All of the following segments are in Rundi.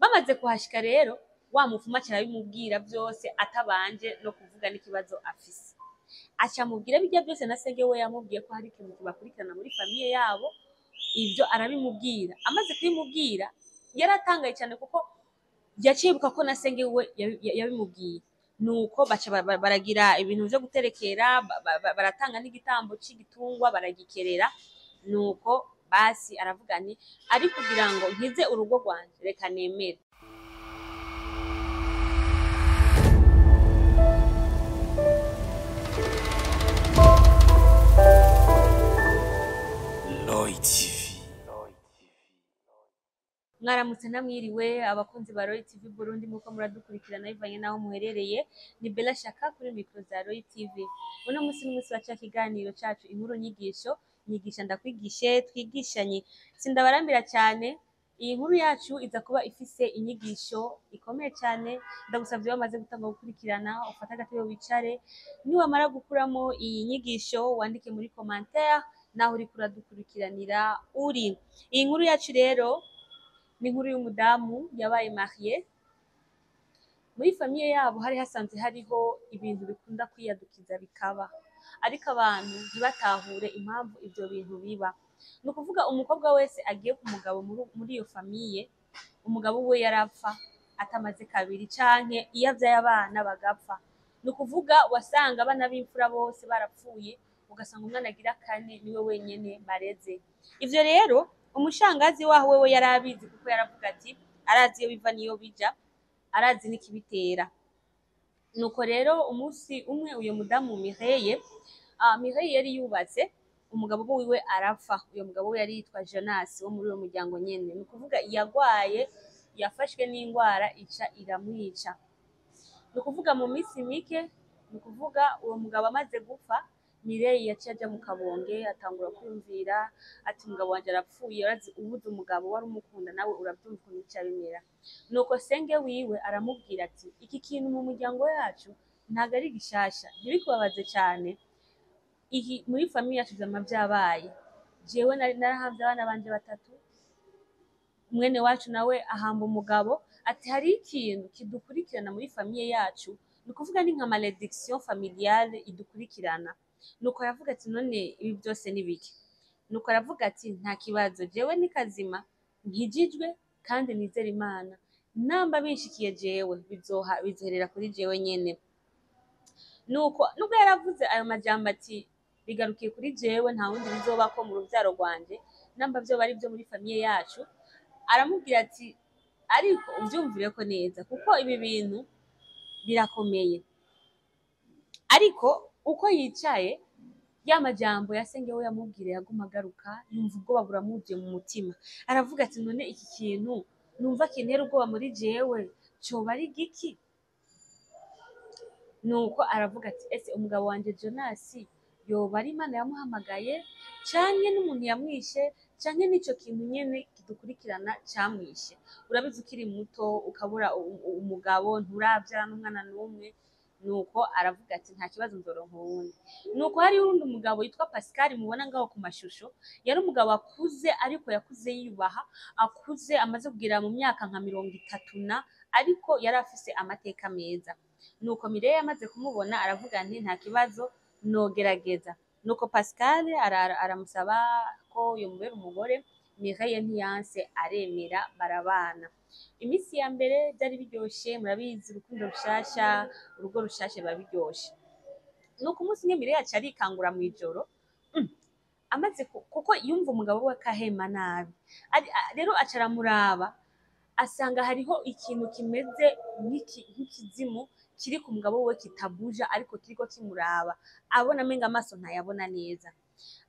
Bamaze kuhashika rero, wa mupfumu aca arabimubwira vyose atabanje no kuvuga n'ikibazo afise. Aca amubwira birya byose na senge we yamubwiye ko hari ikintu kibakurikirana muri famille yabo, ivyo arabimubwira. Amaze kubimubwira yaratangaye cyane kuko yaciye yibuka ko na senge we yabimubwiye. Nuko baca baragira ibintu vyo guterekera, baratanga n'igitambo c'igitungwa baragikerera. Nuko basi aravuga nti ari kugira ngo nkize urugo rwanje reka nemere. Lloyd TV. Mwaramutse namwiriwe abakunzi ba Roy TV Burundi, muko muradukurikirana bivanye naho muherereye. Ni Bella Shaka kuri micro za Roy TV. Uno musi n'umunsi wa ca kiganiro cacu inkuru nyigisho, nyigisha ndakwigishe twigishanye. Sindabarambira cyane, iyi nkuru yacu iza kuba ifise inyigisho ikomeye cyane. Ndagusavye wamaze gutanga gukurikirana, ufate agatebe wicare, niwamara gukuramo iyi nyigisho wandike muri commentaire naho uriko uradukurikiranira uri. Iyi nkuru yacu rero ni inkuru y'umudamu yabaye mariye. Muri famille yabo hari hasanzwe hariho ibintu bikunda kwiyadukiza bikaba, ariko abantu ntibatahure impamvu ivyo bintu biba. Ni ukuvuga umukobwa wese agiye ku mugabo muri iyo famille, umugabo we yarapfa atamaze kabiri, canke iyo avyaye abana bagapfa. Ni ukuvuga wasanga abana b'imfura bose barapfuye, ugasanga umwana agira kane niwe wenyene bareze. Ivyo rero umushangazi waho wewe yarabizi, kuko yaravuga ati arazi iyo biva niyo bija, arazi n'ikibitera. Nuko rero umunsi umwe uyo mudamu Mireille, Mireille yari yubatse, umugabo wiwe arapfa. Uyo mugabo we yari yitwa Jonas wo muri uwo muryango nyene. Ni ukuvuga yagwaye, yafashwe n'ingwara ica iramwica. Ni ukuvuga mu minsi mike, ni ukuvuga uwo mugabo amaze gupfa, Mireille yaciye aja mu kabonge, atangura kwiyumvira ati umugabo wanje arapfuye. Urazi ubuze umugabo wari umukunda nawe uravyumva ukuntu bica bimera. Nuko senge wiwe aramubwira ati iki kintu mu muryango yacu ntabwo ari gishasha, ntibikubabaze cyane, iki muri famille yacu vyama vyabaye. Jewe narahamvye abana banje batatu, mwene wacu nawe ahamba umugabo. Ati hari ikintu kidukurikirana muri famille yacu, ni ukuvuga ni nka malédiction familiale idukurikirana. Nuko aravuga ati none ibi byose ni biki? Nuko aravuga ati nta kibazo, jewe ni kazima nkijijwe kandi nizera Imana, namba binshikiye jewe bizoherera kuri jewe nyene. Nuko nubwo yaravuze ayo majambo ati bigarukiye kuri jewe, nta wundi bizobako mu ruvyaro rwanje, namba vyoba ari vyo muri famille yacu, aramubwira ati ariko uvyumvireko neza kuko ibi bintu birakomeye. Ariko uko yicaye ya majambo ya senge we yamubwira yaguma agaruka, yumva ubwoba buramuzuye mu mutima. Aravuga ati none iki kintu numva kintera ubwoba muri jewe coba ari giki? Nuko aravuga ati ese umugabo wanje Jonas yoba ari Imana yamuhamagaye, canke n'umuntu yamwishe, canke n'ico kintu nyene kidukurikirana camwishe? Urabizi ukiri muto ukabura umugabo, nturavyara n'umwana n'umwe. Nuko aravuga ati nta kibazo nzoronka uwundi. Nuko hari uwundi mugabo yitwa Pascal mubona ngaho ku mashusho, yari umugabo akuze, ariko yakuze yiyubaha, akuze amaze kugera mu myaka nka 30 na, ariko yari afise amateka meza. Nuko Mireille amaze kumubona aravuga nti nta kibazo nogerageza. Nuko Pascal aramusaba ko yomubera umugore. Mireille ntiyanse, aremera, barabana. Iminsi ya mbere byari biryoshe, murabizi urukundo rushasha, urugo rushasha biba biryoshe. Nuko umunsi umwe Mireille aca arikangura mw'ijoro, amaze kuko yumva umugabo we akahema nabi. Rero aca aramuraba, asanga hariho ikintu kimeze nk'ikizimu kiri ku mugabo we kitabuja, ariko kiriko kimuraba, abona amenga amaso ntayabona neza.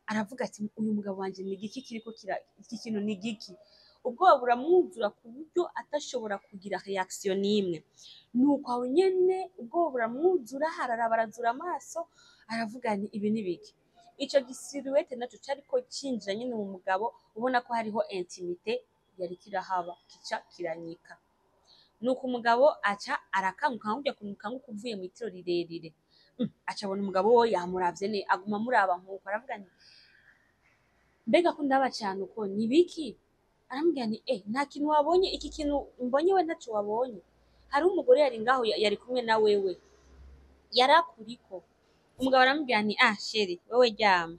Aravuga ati uyu mugabo wanje ni igiki kiriko kira, iki kintu ni igiki? Ubwoba buramwuzura ku buryo atashobora kugira reaction n'imwe. Nuko aho nyene ubwoba buramwuzura, hararaba arazura amaso, aravuga nti ibi ni biki? Ico gisilhouette naco cariko cinjira nyene mu mugabo, ubona ko hariho intimité yari kirahaba, kica kiranyika. Nuko umugabo aca arakanguka, nka kurya kuntu ukanguka uvuye mw'itiro rirerire. Aca abona umugabo we yamuravye ne, aguma amuraba nkuko, aravuga nti mbega ko ndaba cane uko ni biki? Aramubwira nti nta kintu wabonye, iki kintu mbonye we ntaco wabonye. Hari umugore yari ngaho yari kumwe na wewe, yarakuriko. Umugabo aramubwira nti ah chéri, wewe ryama,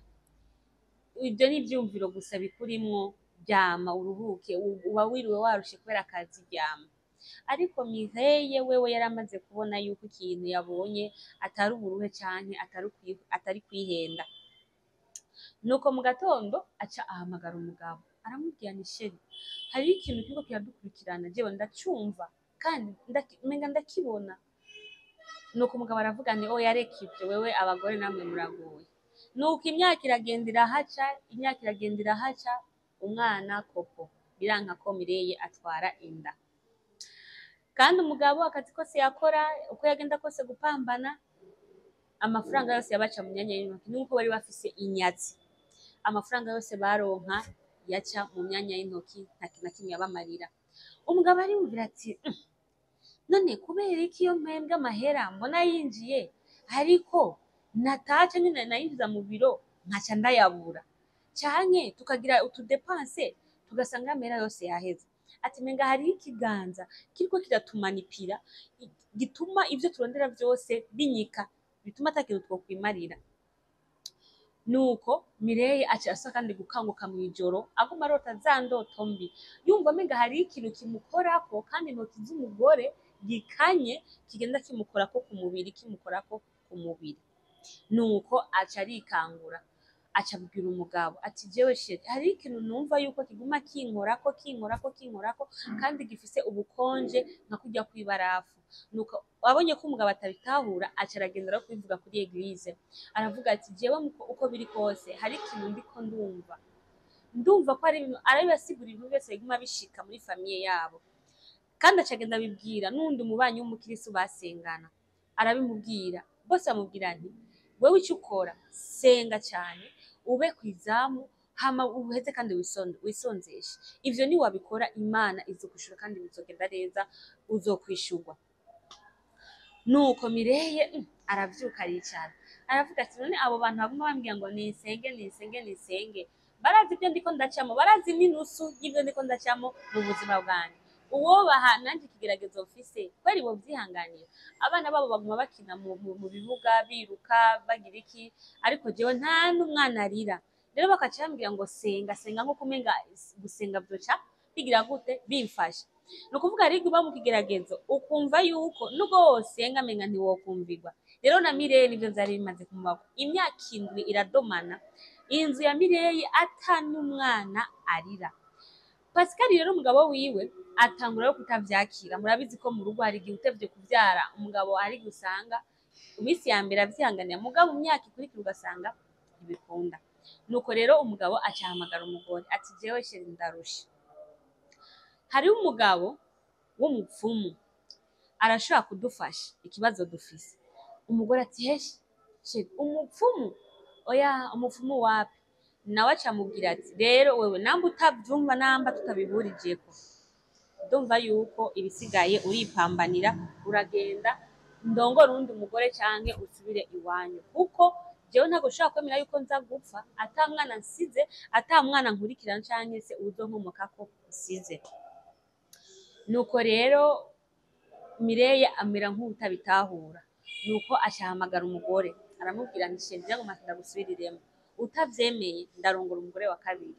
ibyo ni ivyumviro gusa bikurimwo, ryama uruhuke, uba wiriwe warushe kubera akazi, ryama. Ariko Mireye wewe yari amaze kubona yuko ikintu yabonye atari uburuhe canke atari kwihenda. Nuko mu gatondo aca ahamagara umugabo, aramubwira nti chéri, hariho ikintu kiriko kiradukurikirana, jewe ndacumva kandi umenga ndakibona. Nuko umugabo aravuga nti oya, reka ivyo, wewe abagore namwe muragoye. Nuko imyaka iragenda irahaca, imyaka iragenda irahaca, umwana kopo biranka ko Mireye atwara inda. Kandi umugabo akazi kose yakora, uko yagenda kose gupambana, amafaranga yose yabaca mu myanya y'intoki. Nuko bari bafise inyatsi, amafaranga yose baronka yaca mu myanya y'intoki, nta kintu na kimwe yabamarira. Umugabo ariyumvira ati none kubera iki iyo mpembwe amahera mbona yinjiye, ariko natace nyine nayinjiza mu biro nkaca ndayabura, canke tukagira utudépenses tugasanga amahera yose yaheze? Ati menga hariho ikiganza kiriko kiratumanipira, gituma ivyo turondera vyose binyika, bituma ata kintu twokwimarira. Nuko Mireye aca asa kandi gukanguka mw'ijoro, aguma arota za ndoto mbi, yumva amenga hariho ikintu kimukorako, kandi intoki z'umugore gikanye kigenda kimukorako ku mubiri, kimukorako ku mubiri. Nuko aca arikangura, aca abwira umugabo ati jewe chéri, hariho ikintu numva yuko kiguma kinkorako, kinkorako, kinkorako, kandi gifise ubukonje nka kurya kw'ibarafu. Nuko abonye ko umugabo atabitahura, aca aragenda no kubivuga kuri église. Aravuga ati jewe uko biri kose hari ikintu ndiko ndumva, ndumva ko ari ibintu. Arabibasigurira ibintu byose biguma bishika muri famille yabo. Kandi aca agenda abibwira n'uwundi mubanyi w'umukirisu basengana, arabimubwira. Bose bamubwira nti wewe icyo ukora, senga cyane, ube ku izamu, hama uheze kandi wisonzeshe. Ivyo niwabikora, Imana izokwishura kandi bizogenda neza, uzokwishurwa. Nuko Mireye aravyuka, aricara, aravuga ati none abo bantu baguma bambwira ngo nisenge, nisenge, nisenge, barazi ibyo ndiko ndacamo, barazi n'inusu y'ibyo ndiko ndacamo mu buzima bwanjye. Uwobaha nanjye ikigeragezo mfise, kweri bovyihanganira? Abana babo baguma bakina mu bibuga, biruka, bagira iki, ariko jewe nta n'umwana arira. Rero bakaca bambwira ngo senga, senga, nko kumenga gusenga vyoca bigira gute bimfasha. Ni ukuvuga rero uba mu kigeragezo ukumva yuko nubwo wosenga menga ntiwokumvirwa. Rero na Mireye nivyo vyari bimaze kumubako. Imyaka 7 iradomana, inzu ya Mireye ata n'umwana arira. Pascal rero umugabo wiwe atangura yo kutavyakira. Murabizi ko mu rugo hari igihe utevye kuvyara, umugabo ari gusanga iminsi ya mbere avyihanganira, mugabo mu myaka ikurikira ugasanga ntibikunda. Nuko rero umugabo acahamagara umugore ati jewe chéri, ndarusha, hariho umugabo w'umupfumu arashobora kudufasha ikibazo dufise. Umugore ati heshi chéri, umupfumu? Oya, umupfumu wapi? Nawe acamubwira ati rero wewe namba utavyumva, namba tutabihurijeko, ndumva yuko ibisigaye uripambanira, uragenda ndongora uwundi mugore canke usubire iwanyu, kuko jewe ntabwo ushobora kwemera yuko nza gupfa ata mwana nsize, ata mwana nkurikirana canke se uwuzonkomokako nsize. Nuko rero Mireye amera nk'uwutabitahura. Nuko acahamagara umugore, aramubwira nti chéri, ngo ndagusubiriremo, utavyemeye ndarongora umugore wa kabiri.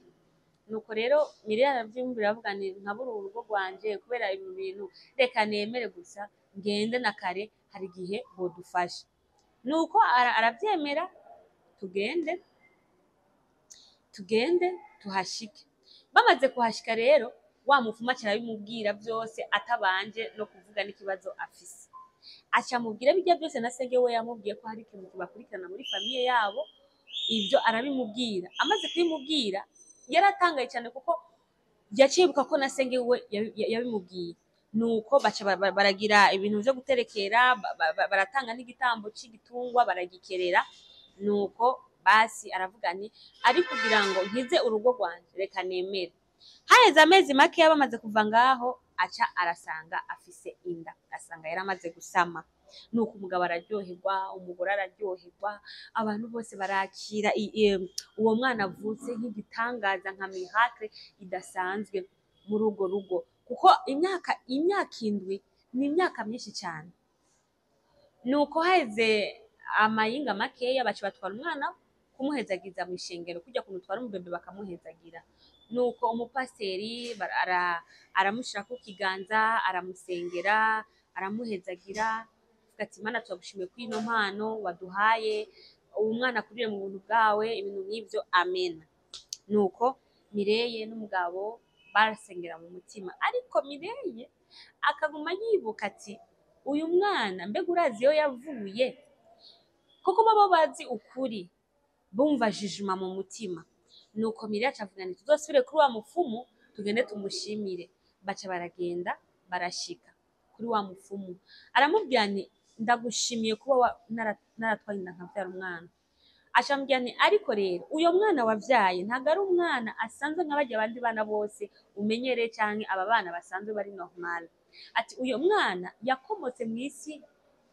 Nuko rero Mireye aravyiyumvira, aravuga nti nkabura urugo rwanje kubera ibi bintu, reka nemere gusa ngende na kare, hari igihe bodufasha. Nuko aravyemera, tugende, tugende tuhashike. Bamaze kuhashika rero, wa mupfumu aca arabimubwira vyose, atabanje no kuvuga n'ikibazo afise. Aca amubwira bijya byose na senge we yamubwiye ko hari ikintu kibakurikirana muri famille yabo. Ibyo arabimubwira. Amaze kubimubwira yaratangaye cyane, kuko yaciye yibuka ko na senge we yabimubwiye. Nuko baca baragira ibintu vyo guterekera, baratanga n'igitambo c'igitungwa, baragikerera. Nuko basi aravuga nti ari kugira ngo nkize urugo rwanje, reka nemere. Haheze amezi makeya bamaze kuva ngaho, aca arasanga afise inda, asanga yaramaze gusama. Nuko umugabo araryoherwa, umugore araryoherwa, abantu bose barakira uwo mwana avutse nk'igitangaza, nka miracle idasanzwe. Muri urwo rugo, kuko imyaka 7 ni imyaka myinshi cyane. Nuko haheze amayinga makeya, baca batwara umwana kumuhezagiza mu ishengero, kujya kumutwara umubebe bakamuhezagira. Nuko umupasiteri aramushirako ikiganza, aramusengera, aramuhezagira, avuga ati: "Imana, turagushimiye kuri ino mpano waduhaye, uwo mwana akurire mu buntu bwawe," ibintu nk'ivyo, amen. Nuko Mireye n'umugabo barasengera mu mutima, ariko Mireye akaguma yibuka ati: "Uyu mwana mbega urazi iyo yavuye?" Kuko baba bazi ukuri, bumva jijima mu mutima. Nuko Mireye acavuga nti: "Tuzosubire kuri wa mupfumu, tugende tumushimire." Baca baragenda, barashika kuri wa mupfumu, aramubwira nti: "Ndagushimiye kuba naratwaye inda nkavyara umwana." Acamubwira nti: "Ariko rero uyo mwana wavyaye ntabwo ari umwana asanzwe nka barya abandi bana bose umenyereye, canke aba bana basanzwe bari normal." Ati: "Uyo mwana yakomotse mw'isi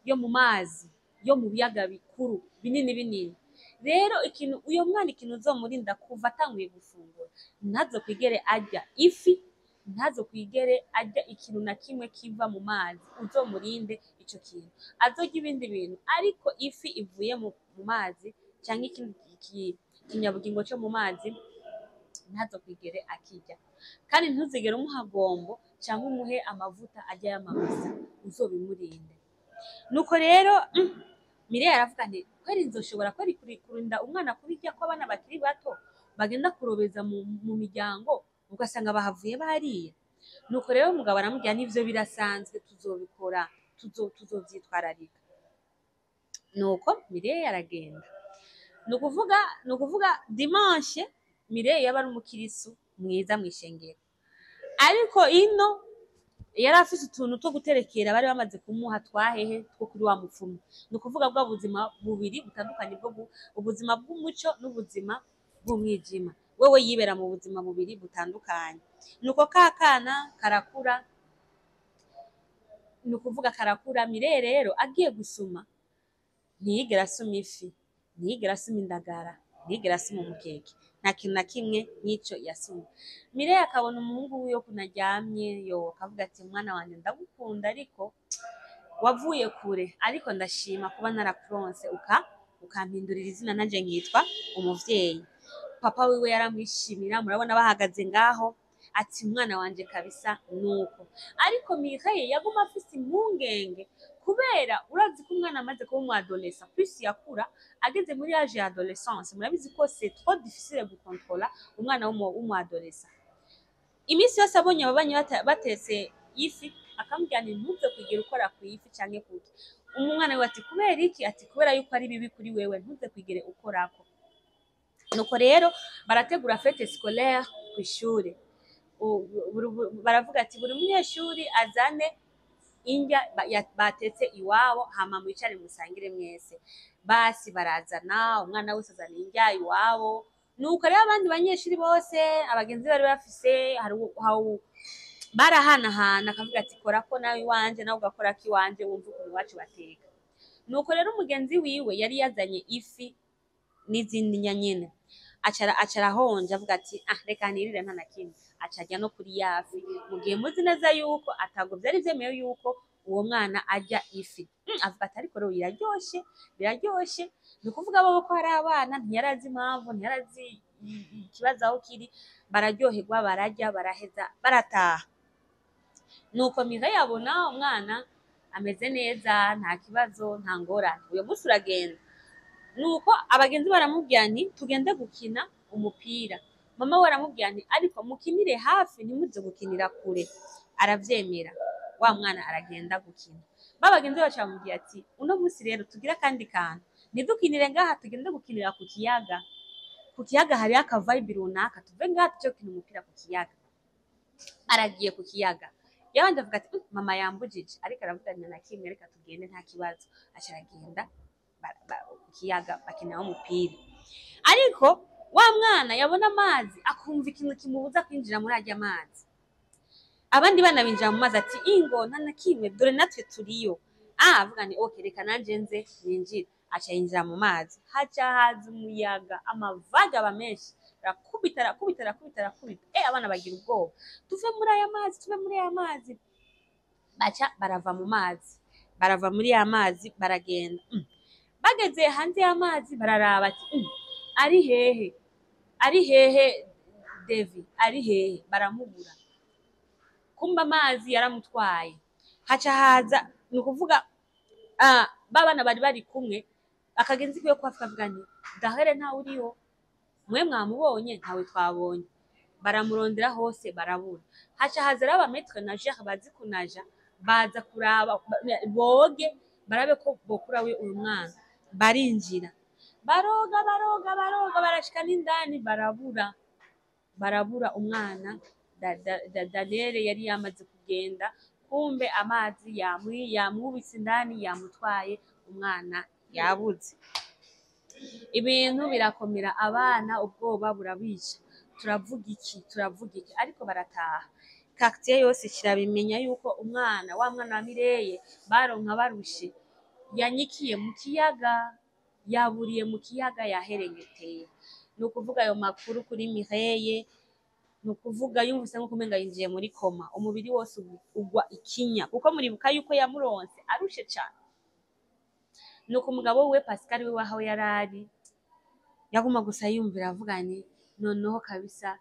yo mu mazi, yo mu biyaga bikuru binini binini. Rero ikintu uyo mwana, ikintu uzomurinda kuva atanguye gufungura, ntazokwigere arya ifi, ntazokwigere arya ikintu na kimwe kiva mu mazi. Uzomurinde ico kintu. Azorya ibindi bintu, ariko ifi ivuye mu mazi canke ikindi kinyabugingo co mu mazi ntazokwigere akirya. Kandi ntuzigere umuha gombo canke umuhe amavuta arya y'amamesa, uzobimurinde." Nuko rero Mireille aravuga nti: "Kweri nzoshobora kweri kurinda umwana kubirya, ko abana bakiri bato bagenda kurobeza mu miryango, ugasanga bahavuye bariye?" Nuko rero umugabo aramubwira: "N'ivyo birasanzwe, tuzobikora, tuzovyitwararika." Nuko Mireille aragenda. Ni ukuvuga dimanche Mireille yaba ari umukirisu mwiza mw'ishengero, ariko ino yari afise utuntu two guterekera bari bamaze kumuha twahehe two kuri wa mupfumu. Ni ukuvuga bwa buzima bubiri butandukanye, bwo ubuzima bw'umuco n'ubuzima bw'umwijima. Wewe yibera mu buzima bubiri butandukanye. Nuko ka kana karakura, ni ukuvuga karakura. Mireille rero agiye gusuma, ntiyigera asuma ifi, ntiyigera asuma indagara, ntiyigera asuma umukeke, nta kintu na kimwe nk'ico yasuma. Mireille akabona umuhungu wiwe ukuntu aryamye, yo akavuga ati: "Mwana wanje, ndagukunda, ariko wavuye kure, ariko ndashima kuba narakuronse ukampindurira izina, nanje nkitwa umuvyeyi." Papa wiwe yaramwishimira, murabona bahagaze ngaho, ati: "Umwana wanje kabisa." Nuko ariko Mireille yaguma afise impungenge, kubera urazi ko umwana amaze kuba umu adolescent, plus yakura ageze muri âge ya adolescence, murabizi ko c'est trop difficile gukontrola umwana w'umu adolescent. Iminsi yose abonye ababanyi batetse ifi, akamubwira nti: "Ntuze kwigera ukora ku ifi canke kuki." Umwana we ati: "Kubera iki?" Ati: "Kubera yuko ari bibi kuri wewe, ntuze kwigere ukorako." Nuko rero barategura fête scolaire kw'ishure. Baravuga ati: "Buri munyeshuri azane indya batetse iwabo, hama mwicare musangire mwese." Basi barazana, umwana wese azana indya iwabo. Nuko rero abandi banyeshuri bose, abagenzi bari bafise, barahanahana, akavuga ati: "Kora ko nawe iwanje, nawe ugakora ko iwanje, wumve ukuntu iwacu bateka." Nuko rero umugenzi wiwe yari yazanye ifi n'izindi ndya nyene, aca arahonja, avuga ati: "Ah, reka nirire, nta na kimwe." Aca arya no kuri ya fi, mu gihe muzi neza yuko atago vyari vyemewe yuko uwo mwana arya ifi. Avuga ati: "Ariko rero iraryoshe, biraryoshe." Ni ukuvuga bo ko hari abana, ntiyarazi impamvu, ntiyarazi ikibazo aho kiri. Bararyoherwa, bararya, baraheza, barataha. Nuko Mireille yabona umwana ameze neza, nta kibazo, nta ngorane. Uyo munsi uragenda. Nuko abagenzi baramubwira nti: "Tugende gukina umupira." Mama we aramubwira nti: "Ariko mukinire hafi, ntimuze gukinira kure." Aravyemera. Wa mwana aragenda gukina. Ba bagenzi baca bamubwira ati: "Uno munsi rero tugire akandi kantu, ntidukinire ngaha, tugende gukinira ku kiyaga. Ku kiyaga hariyo aka vibe runaka, tuve ngaha tuje gukina umupira ku kiyaga." Aragiye ku kiyaga, yabanje avuga ati: Mama yambujije," ariko aravuga ati: "Na kimwe, reka tugende, nta kibazo." Aca aragenda ku kiyaga, bakinaho umupira. Ariko wa mwana yabona amazi akumva ikintu kimubuza kwinjira muri arya mazi. Abandi bana binjira mu mazi, ati: "Ingo, nta na kimwe, dore natwe turiyo." Ah, avuga ni: "Okay, reka nanje nze ninjire." Aca yinjira mu mazi, haca haza umuyaga, ama vagues aba menshi. Arakubita, arakubita, arakubita, arakubita. Abana bagira ubwoba, tuve muri aya mazi, tuve muri aya mazi. Baca barava mu mazi, barava muri ya mazi, baragenda. Bageze hanze y'amazi bararaba ati: Ari hehe? Ari hehe Devi? Ari hehe?" Baramubura. Kumba amazi yaramutwaye. Haca haza, ni ukuvuga ba bana bari bari kumwe, akagenzi kiwe ko kavuga nti: "Dahere ntawe uriho, mwe mwamubonye? Ntawe twabonye." Baramurondera hose barabura. Haca haza rero aba maître nageur bazi kunaja, baza kuraba boge barabe ko bokura we uyu mwana. Barinjira, baroga, baroga, baroga, barashika n'indani, barabura, barabura umwana. Daniel yari yamaze kugenda. Kumbe amazi yamwubitse indani, yamutwaye, umwana yabuze. Ibintu birakomera, abana ubwoba burabica, turavuga iki, turavuga iki? Ariko barataha, quartier yose kirabimenya yuko umwana wa mwana wa Mireye baronka barushe yanyikiye mu kiyaga, yaburiye mu kiyaga, yaherengeteye. Ni ukuvuga ayo makuru kuri Mireye, ni ukuvuga yumvise nko kumenga yinjiye muri coma, umubiri wose ugwa ikinya, kuko muribuka yuko yamuronse arushe cane. Nuko umugabo we Pascal we aho yarari yaguma gusa yumvira, avuga ni: "Noneho kabisa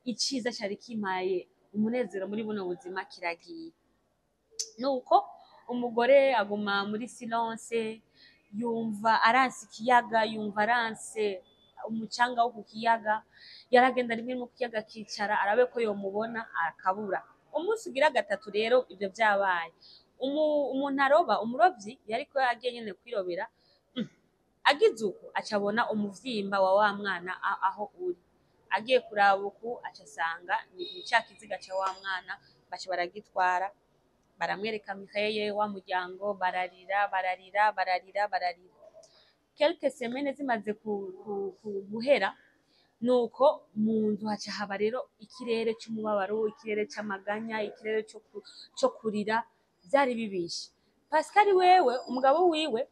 iciza cari kimpaye umunezero muri buno buzima kiragiye." Nuko umugore aguma muri silence, yumva aranse ikiyaga, yumva aranse umucanga wo ku kiyaga. Yaragenda rimwe mu kiyaga akicara arabe ko yomubona, akabura. Umunsi ugira gatatu rero ivyo vyabaye, umuntu aroba, umurovyi yariko agiye nyene kwirobera, agize uku aca abona umuvyimba wa wa mwana aho uri. Agiye kuraba uku aca asanga ni ca kiziga ca wa mwana. Baca baragitwara, baramwereka Mireye, wa muryango bararira, bararira, bararira, bararira. Quelques semaines zimaze guhera, nuko mu nzu haca haba rero ikirere c'umubabaro, ikirere c'amaganya, ikirere co kurira. Vyari bibishe. Pascal wewe, umugabo wiwe,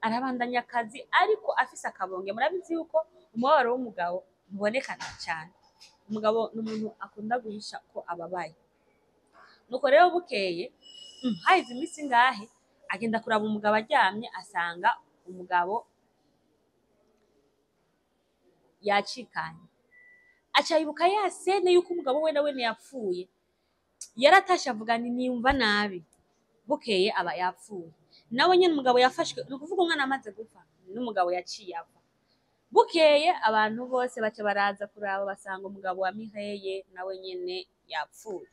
arabandanya akazi ariko afise akabonge. Murabizi yuko umubabaro w'umugabo ntubonekana cyane, umugabo ni umuntu akunda guhisha ko ababaye. Nuko rero bukeye, haheze iminsi ngahe, agenda kuraba umugabo aryamye, asanga umugabo yacikanye. Aca yibuka ya scène yuko umugabo we nawe yapfuye. Yaratashe avuga ni: "Niyumva nabi." Bukeye aba yapfuye nawe nyene. Umugabo yafashwe, ni ukuvuga umwana amaze gupfa n'umugabo yaciye apfa. Bukeye abantu bose baca baraza kuraba, basanga umugabo wa Mireye nawe nyene yapfuye.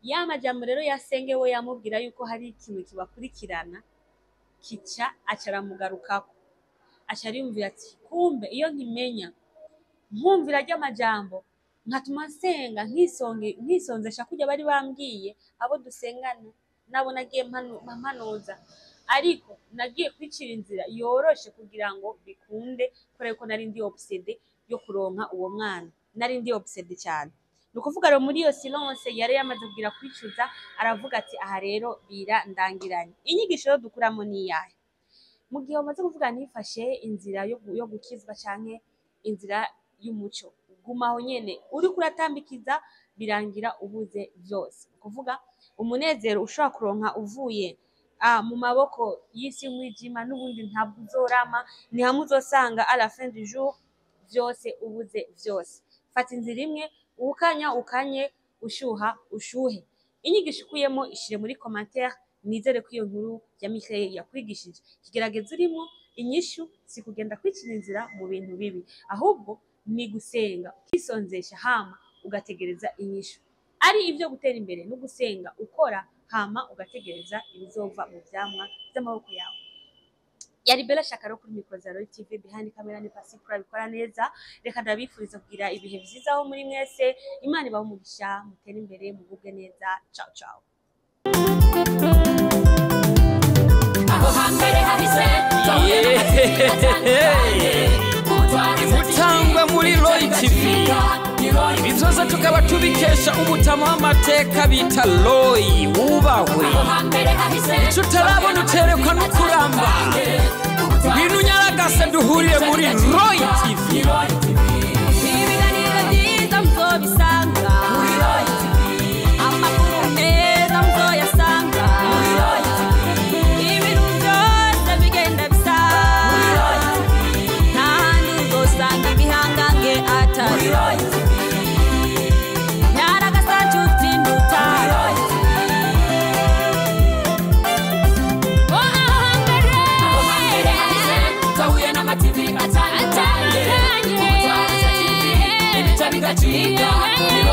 Ya majambo rero yasenge we yamubwira yuko hari ikintu kibakurikirana kica, aca aramugarukako, aca ariyumvira ati: "Kumbe iyo nkimenya, nkumvira ry'amajambo, nkatuma nsenga, nkisonge, nkisonzesha kurya bari bambwiye, abo dusengana nabo nagiye mpanuza, ariko nagiye kwicira inzira yoroshe kugira ngo bikunde, kubera yuko nari ndi obsédée yo kuronka uwo mwana, nari ndi obsédée cyane." Ni ukuvuga rero muri iyo silence yari yamaze kugira kwicuza, aravuga ati: "Aha rero birandangiranye." Inyigisho rero dukuramo ni iyahe? Mu gihe umaze kuvuga ntifashe inzira yo gukizwa canke inzira y'umuco, gumaho nyene uriko uratambikiza, birangira ubuze vyose. Ni ukuvuga umunezero ushobora kuronka uvuye mu maboko y'isi y'umwijima n'ubundi ntabwo uzorama. Ni hamwe uzosanga à la fin du jour vyose ubuze vyose. Fata inzira imwe, ukanya ukanye, ushuha ushuhe. Inyigisho ukuyemo ishire muri commentaire. Nizere ko iyo nkuru ya Michael yakwigishije. Kigerageza urimo, inyishu si kugenda kwicira inzira mu bintu bibi, ahubwo ni gusenga, ukisonzesha, hama ugategereza inyishu. Ari ibyo gutera imbere no gusenga, ukora, hama ugategereza ibizova mu vyamwa vy'amaboko yawe. Yari Bella Shakaro kuri micro za Roy TV, behind camera ni Pasi Pro abikora neza. Reka ndabifuriza kugira ibihe vyiza aho muri mwese. Imana ibahe umugisha, mutere imbere, mugubwe neza. Ciao ciao. Aho hambere hahise twahuye n'amateka atandukanye. Imutangwa muri Roy TV. Ibi byose tukaba tubikesha umutama w'amateka bita Roy, wubahwe. Aho hambere hahise. Ico utarabona uterekwa no kuramba. Ngwino unyaragase duhurire muri Roy TV. Roy TV. bigacika.